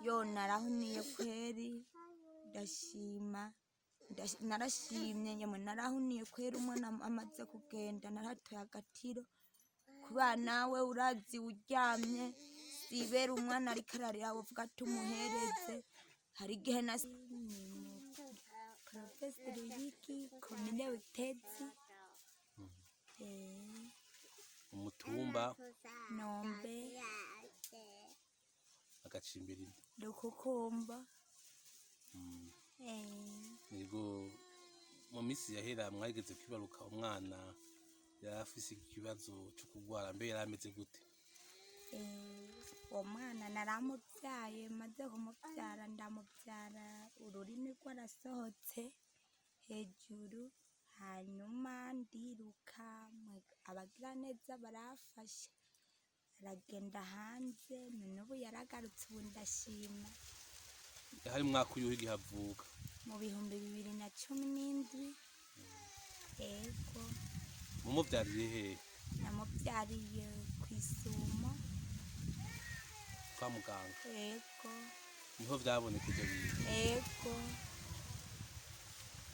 Yo, narahuniye kweri, ndashima, narashimye nyemwe, narahuniye kweri. Umwana amaze kugenda naratoye agatiro. Kuba nawe urazi uryamye sibera umwana ariko ararira wovuga ati umuhereze. Hari igihe na Profeseri Ruyigi, komine Butezi, Umutumba? Nombe. Agacimbiri? Rukukumba. Yego, mu minsi yahera mwageze kwibaruka umwana yari afise ikibazo cyo kurwara, mbe yari ameze gute? Uwo mwana naramubyaye, maze kumubyara ndamubyara ururimi rwarasohotse hejuru, hanyuma ndiruka, abagiraneza barafasha aragenda hanze, none ubu yaragarutse, ubu ndashima. Hari mu mwaka uyuhe igihe avuka? Mu 2017, yego. Mumuvyariye hehe? Namubyariye ku Isumo. Kwa muganga? Yego. Niho vyaboneka ivyo bintu? Yego.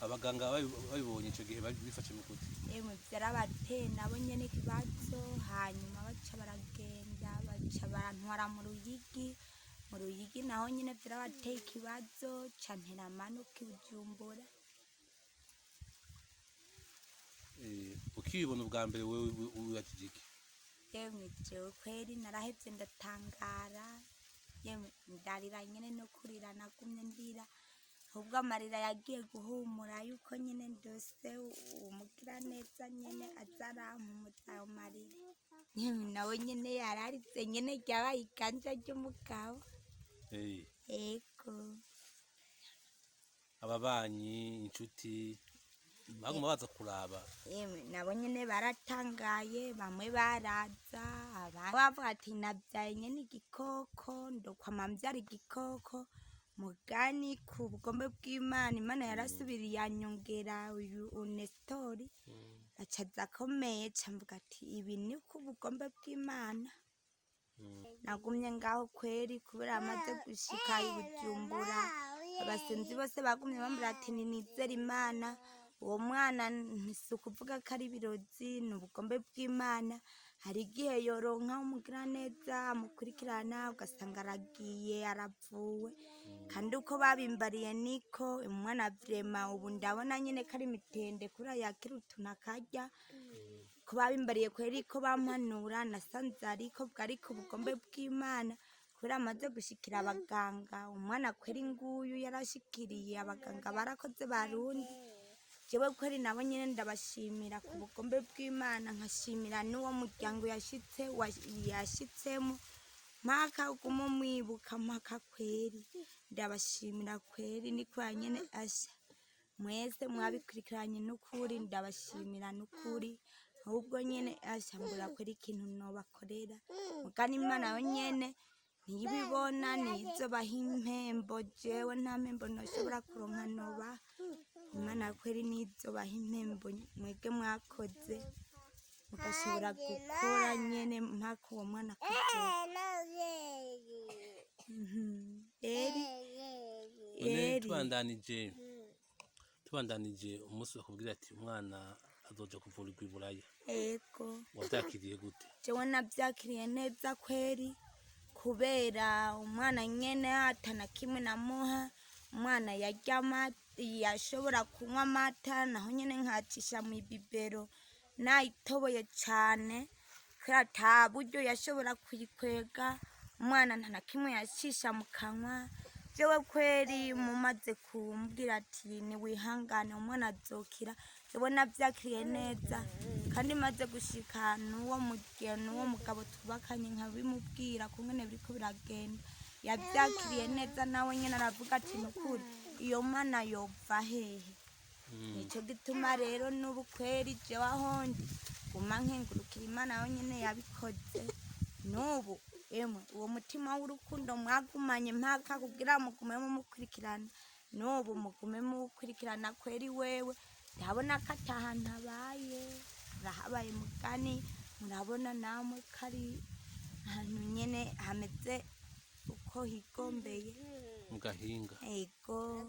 Abaganga babibonye ico gihe bifashe mu gute? Emwe, vyarabateye nabo nyene ikibazo, hanyuma baca baragenda, baca barantwara mu Ruyigi. Mu Ruyigi naho nyene vyarabateye ikibazo, ca ntera amanuka i Bujumbura. Ukibibona ubwa mbere wewe wibajije iki? Yemwe, jewe kweri narahevye ndatangara, yemwe ndarira nyene no kurira nagumye ndira, ahubwo amarira yagiye guhumura yuko nyene ndose umugiraneza nyene aza arampumuza ayo marira. Yemwe, nawe nyene yararize nyene, ryabaye iganja ry'umugabo. Ego. Ababanyi, inshuti baguma baza kuraba? Yemwe, nabo nyene baratangaye, bamwe baraza, abandi bavuga ati nabyaye nyene igikoko, ndokwama mbyara igikoko. Mugani ku bugombe bw'Imana, Imana yarasubiriye yanyongera uyu Nestori, aca aza akomeye, ca mvuga ati ibi ni ku bugombe bw'Imana. Nagumye ngaho kweri, kubera amaze gushika i Bujumbura abasenzi bose bagumye bambwira ati ninizere Imana, uwo mwana si ukuvuga ko ari ibirozi, ni ubugombe bw'Imana. Hari igihe yoronka umugiraneza amukurikirana, ugasanga aragiye aravuwe. Kandi uko babimbariye niko umwana vraiment ubu ndabona nyene ko ari imitende, kubera yakira utuntu akarya. Ko babimbariye kweri, ko bampanura, nasanze ariko bwari ku bugombe bw'Imana, kubera amaze gushikira abaganga, umwana kweri nguyu yarashikiriye abaganga, barakoze barundi. Jewe kweri nabo nyene ndabashimira ku bugombe bw'Imana, nkashimira n'uwo muryango yashitse yashitsemo, mpaka uguma umwibuka mpaka kweri ndabashimira kweri. Niko nyene asha mwese mwabikurikiranye n'ukuri ndabashimira n'ukuri. Ahubwo nyene asha mbura kweri ikintu nobakorera, mugani Imana yo nyene ntiyibibona, nizobaha impembo. Jewe nta mpembo noshobora kuronka nobaha. Imana kweri nizobaha impembo, mwebwe mwakoze mugashobora gukora nyene mpaka uwo mwana akazoka. Eri. None Eri. Tubandanije, umunsi bakubwira ati umwana azoja kuvurirwa i Buraya, Ego. wavyakiriye gute? Jewe navyakiriye neza kweri, kubera umwana nyene atana kimwe namuha. Umwana yarya amata, yashobora kunywa amata naho nyene nkacisha mw'ibibero nayitoboye cane, kubera ata buryo yashobora kuyikwega. Umwana nta na kimwe yacisha mu kanwa. Jewe kweri mumaze kumbwira ati niwihangane umwana azokira, jewe navyakiriye neza. Kandi maze gushika n'uwo n'uwo mugabo twubakanye nkabimubwira kungene biriko biragenda, yavyakiriye neza nawe nyene, aravuga ati nukuri iyo mana yova hehe? Nico gituma rero n'ubu kweri jewe ahondi guma nkengurukira Imana yonyene yabikoze. N'ubu emwe uwo mutima w'urukundo mwagumanye mpaka kugira mugume mumukurikirana, n'ubu mugume muwukurikirana kweri. Wewe ndabona ko atahantu abaye, urahabaye mugani murabona namwe ko ari ahantu nyene hameze uko. Uko higombeye. Mu Gahinga. Ego,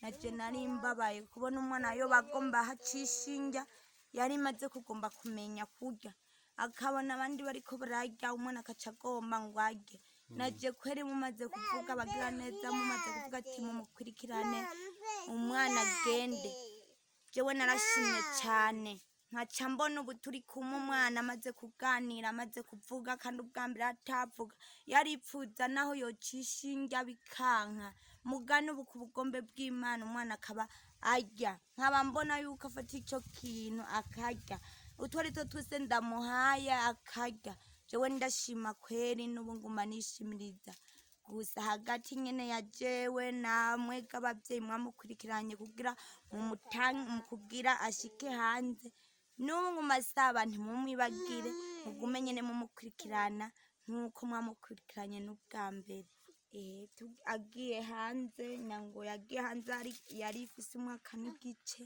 naje nari mbabaye kubona umwana yo bagomba hacisha indya yari imaze kugomba kumenya kurya, akabona abandi bariko bararya, umwana akaca agomba ngo arye. Naje kweri mumaze kuvuga, abagira neza mumaze kuvuga ati mumukurikirane umwana agende, jewe narashimye cane, nkaca mbona ubu turi kumwe, umwana amaze kuganira, amaze kuvuga, kandi ubwa mbere atavuga, yaripfuza naho yocisha indya bikanka. Mugani ubu ku bugombe bw'Imana umwana akaba arya, nkaba mbona yuko afata ico kintu akarya, utwo ari two twose ndamuhaye akarya. Jewe ndashima kweri, n'ubu nguma nishimiriza gusa hagati nyene ya jewe namwe abavyeyi mwamukurikiranye kugira mumutange kugira ashike hanze. N'ubu nguma saba ntimumwibagire, mugume nyene mumukurikirana nk'uko mwamukurikiranye n'ubwa mbere. Agiye hanze nyango yagiye hanze yari ifise umwaka n'igice,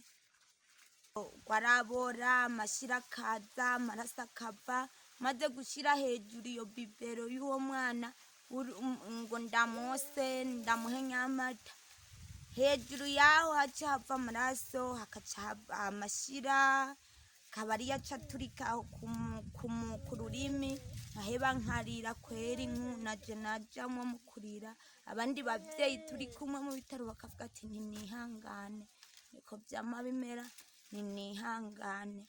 warabora amashira akaza, amaraso akava. Maze gushira hejuru iyo bibero y'uwo mwana ngo ndamose ndamuhe nyamata, hejuru yaho haca hava amaraso, hakaca hava amashira, akaba ariyo aca aturika aho ku rurimi, nkaheba nkarira kweri, naje najamwo mu kurira. Abandi bavyeyi turi kumwe mu bitaro bakavuga ati ntinihangane, niko vyama bimera, ninihangane.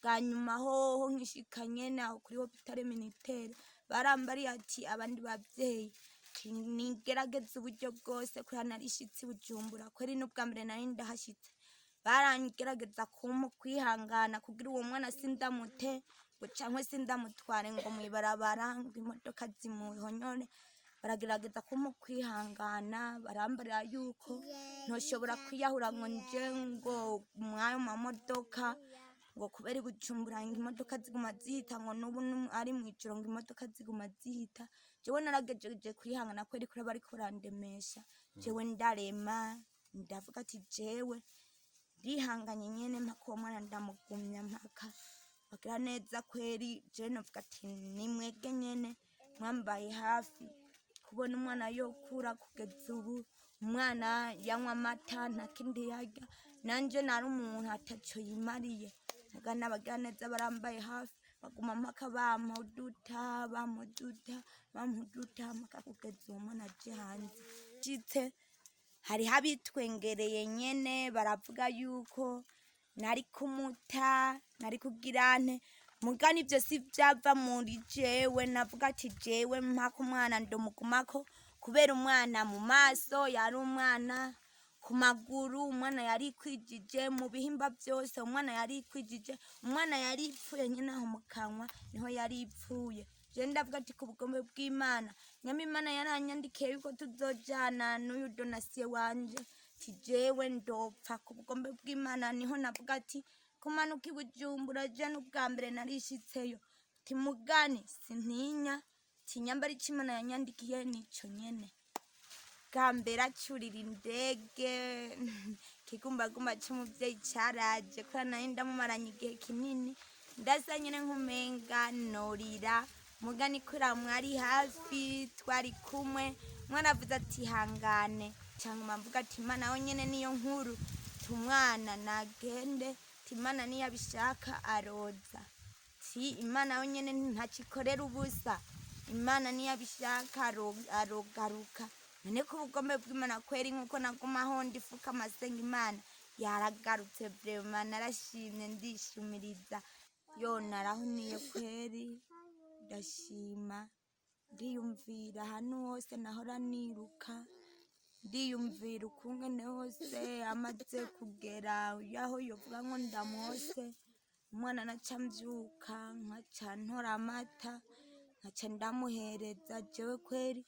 Bwa nyuma hoho nkishika nyene aho kuri hopitale militaire, barambariye ati abandi bavyeyi nigerageze uburyo bwose, kubera narishitse i Bujumbura kweri n'ubwa mbere nari ndahashitse, barangerageza kumpa kwihangana kugira uwo mwana sindamute ngo canke sindamutware ngo mw'ibarabara ngo imodoka zimuhonyore. Baragerageza kumpa kwihangana, barambarira yuko ntoshobora kwiyahura ngo nje ngo mwayo mamodoka, ngo kubera i Bujumbura ngo imodoka ziguma zihita, ngo n'ubu ari mw'ijoro ngo imodoka ziguma zihita. Jewe naragejeje kwihangana kweri, kubera bariko barandemesha, jewe ndarema, ndavuga ati jewe ndihanganye nyene mpaka uwo mwana ndamugumya, mpaka bagira neza kweri. Jewe novuga ati nimwege nyene mwambaye hafi kubona umwana yokura kugeza ubu. Umwana yanywa amata, nta kindi yarya, nanje nari umuntu ataco yimariye, muga n'abagira neza barambaye hafi, baguma mpaka bampa uduta, bampa uduta, bampa uduta, mpaka kugeza uwo mwana aje hanze. Nshitse hariho abitwengereye nyene, baravuga yuko nari kumuta, nari kugira nte, mugani ivyo si vyava muri jewe. Navuga ati jewe mpaka umwana ndumugumako, kubera umwana mu maso yari umwana, ku maguru umwana yari kwijije, mu bihimba byose umwana yari kwijije, umwana yari ipfuye nyene aho mu kanwa niho yari ipfuye. Je ndavuga ati ku bugombe bw'Imana, nyama Imana yaranyandikiye yuko tuzojana n'uyu donasiye wanje, ati jewe ndopfa ku bugombe bw'Imana. Niho navuga ati kumanuka i Bujumbura je n'ubwa mbere narishitseyo, ati mugani sintinya, tinyambara ico Imana yanyandikiye nico nyene. Bwa mbere acurira indege, ikigumbagumba c'umuvyeyi caraje, kubera nari ndamumaranye igihe kinini, ndasa nyene nkumenga norira, mugani kubera mwari hafi twari kumwe, mwaravuze ati hangane, canguma mvuga ati Imana yo nyene niyo nkuru, tumwana nagende, ati Imana niyabishaka aroza, ti Imana yo nyene ntacikorera ubusa, Imana niyabishaka arogaruka. None ko ubugombe bw'Imana kweri, nkuko nagumaho ndifuka amasenga, Imana yaragarutse vraiment, narashimye ndishimiriza, yo narahuniye kweri, ndashima, ndiyumvira ahantu hose nahora niruka, ndiyumvira ukungene hose amaze kugera yaho yovuga ngo ndamwose umwana, naca mvyuka nkaca ntora amata nkaca ndamuhereza. Jewe kweri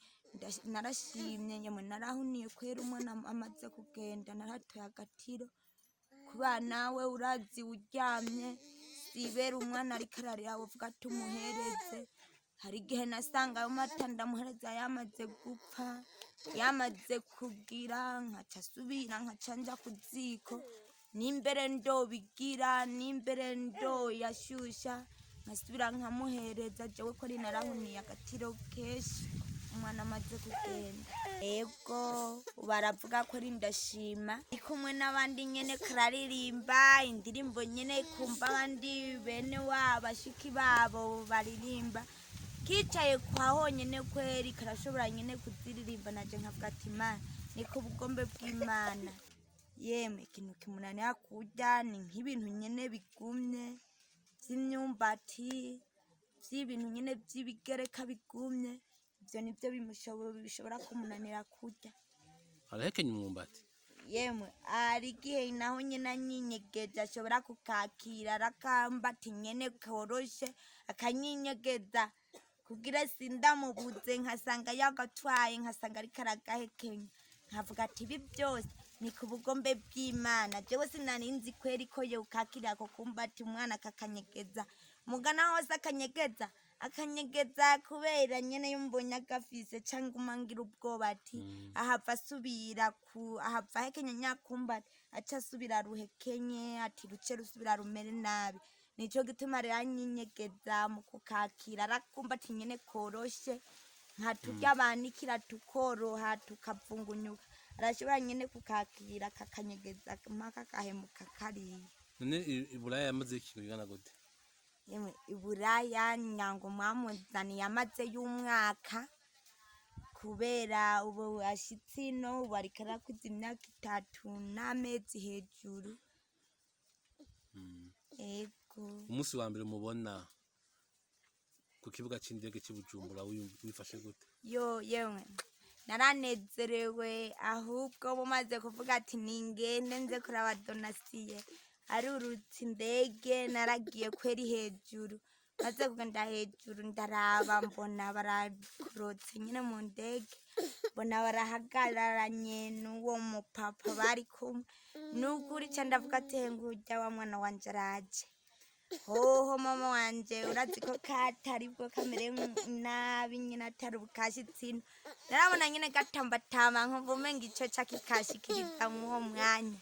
narashimye nyemwe, narahuniye kweri, umwana amaze kugenda naratoye agatiro. Kuba nawe urazi uryamye sibera umwana ariko ararira wovuga ati umuhereze, hari igihe nasanga ayo mata ndamuhereza yamaze gupfa, yamaze kugira, nkaca asubira nkaca nja ku ziko, n'imbere ndobigira, n'imbere ndoyashusha, nkasubira nkamuhereza. Jewe ko ari narahuniye agatiro kenshi. umwana amaze kugenda. Ego, baravuga ko ari ndashima, ndi kumwe n'abandi nyene kararirimba indirimbo nyene, kumva abandi bene wabo bashiki babo baririmba, kicaye kwa honyene kweri karashobora nyene kuziririmba, naje nkavuga ati Imana ni ku bugombe bw'Imana. Yemwe ikintu kimunanira kurya ni nk'ibintu nyene bigumye vy'imyumbati, vy'ibintu nyene vy'ibigereka bigumye, ivyo nivyo bishobora kumunanira kurya. Arahekenya umwumbati? Yemwe hari igihe naho nyene anyinyegeje ashobora kukakira, arakambati nyene koroshe akanyinyegeza kugira sindamubuze, nkasanga yagatwaye, nkasanga ariko aragahekenya, nkavuga ati ibi byose ni ku bugombe bw'Imana. Jewe sinari nzi kweri ko yokakira ako kumbati umwana kakanyegeza, mugana hose akanyegeza akanyegeza, kubera nyene iyo mbonye agafise canke umangira ubwoba ati ahava asubira ku ahava ahekenya nyakumbati, aca asubira ruhekenye, ati ruce rusubira rumere nabi. Nico gituma rero anyinyegeza mu kukakira, arakumbati nyene koroshe nka turya banikira tukoroha tukavungunyuka, arashobora nyene kukakira kakanyegeza mpaka kahemuka kariya. None iburaya yamaze ikintu kingana gute? Yemwe iburaya nyango mwamuzaniye amaze y'umwaka, kubera ubu ashitse ino ubu ariko arakuza imyaka 3 n'amezi hejuru. Ego. Umunsi wa mbere mubona ku kibuga c'indege c'i Bujumbura wifashe gute? Yo yemwe naranezerewe, ahubwo bumaze kuvuga ati ningende nze kuraba Donasiye arurutse indege, naragiye kweri hejuru, maze kugenda hejuru ndaraba mbona barakorotse nyine mu ndege, mbona barahagararanye n'uwo mupapa bari kumwe, nukuri ca ndavuga ati ngurya wa mwana wanje araje. Hoho mama wanje urazi ko katari bwo kamere nabi nyine atari ubukashitsi ino, narabona nyine gatambatamba nkumva umenga ico ca kikashikiriza mw'uwo mwanya.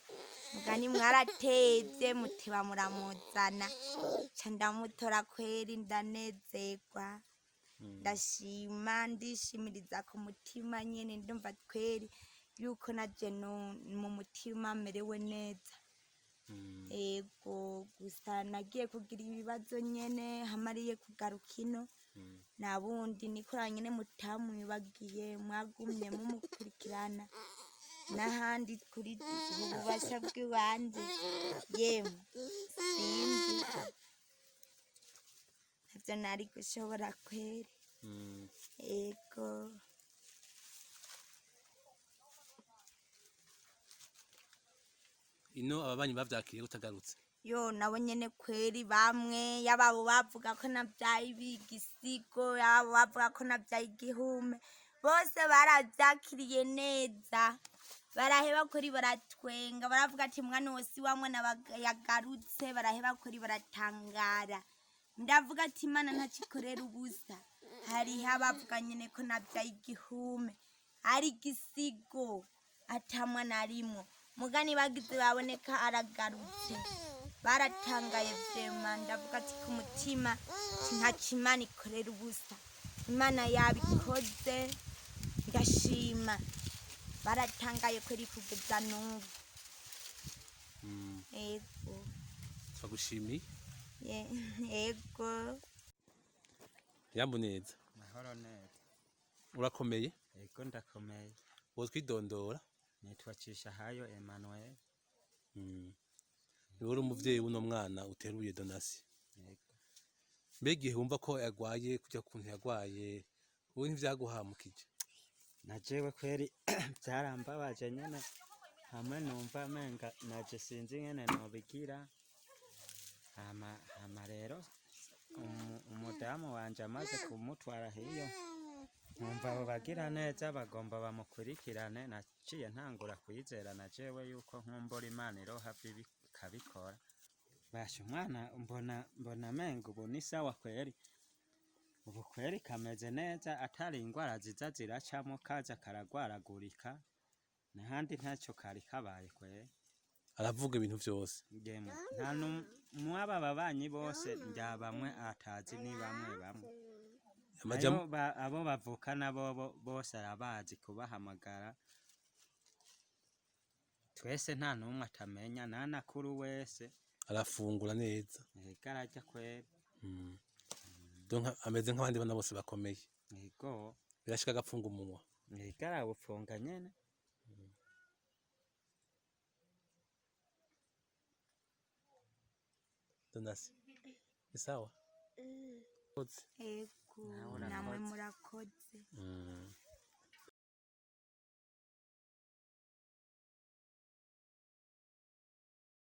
Mugani mwaratevye muteba muramuzana, ca ndamutora kweri ndanezerwa, ndashima, ndishimiriza ku mutima nyene, ndumva kweri yuko naje mu mutima merewe neza. Ego, gusa nagiye kugira ibibazo nyene hamariye kugaruka ino, nabundi nikora nyene mutamwibagiye, mwagumye mumukurikirana n'ahandi kuri ububasha bw'iwanje. Yemwe sinzi ntavyo nari gushobora kweri. Ego. Ino ababanyi bavyakiriye utagarutse? Yo nabo nyene kweri bamwe yababo bavuga ko navyaye igisigo, yababo bavuga ko navyaye igihume, bose baravyakiriye neza, baraheba kuri baratwenga, baravuga ati mwana wose wa mwana yagarutse, baraheba kuri baratangara. Ndavuga ati Imana ntacikorera ubusa. Hariho abavuga nyene ko navyaye igihume ari igisigo ata mwana arimwo, mugani bagize baboneka aragarutse, baratangaye vrema. Ndavuga ati ku mutima ntaco Imana ikorera ubusa, Imana yabikoze ndashima. Baratangaye kweri kugeza n'ubu. Ego. Twagushimiye. Ego. Yambu neza. Mahoro neza. Urakomeye? Ego ndakomeye. Wotwidondora? Nitwa Cishahayo Emmanuel. Niwe uri umuvyeyi w'uno mwana uteruye Donasi? Ego. Mbega igihe wumva ko yagwaye kujya kuntu yagwaye, wowe ntivyaguhamukije? Na jewe kweri vyarambabaje nyene, hamwe numva menga naje sinzi ngene nobigira. Hama rero umudamu wanje amaze kumutwara hiyo, nkumva abo bagira neza bagomba bamukurikirane, naciye ntangura kwizera na jewe yuko nkumbura Imana irohava ikabikora. Basha umwana mbona menga ubu ni sawa kweri, ubu kweri kameze neza, atari ingwara ziza ziracamo kaza karagwaragurika, n'ahandi ntacyo kari kabaye kweri. Aravuga ibintu vyose. Yemwe nta mw'aba babanyi bose ndya bamwe atazi ni bamwe bamwe. Amajambo Hariho abo bavukana bobo bose arabazi kubahamagara. Twese nta n'umwe atamenya, nanakuru wese. Arafungura neza? Ego, ararya kweri. Donc ameze nk'abandi bana bose bakomeye? Ego. Birashika agapfunga umunwa? Ego, arawupfunga nyene. Donasi, ni sawa? Koze. Ego. Nawe Namwe urakoze. murakoze.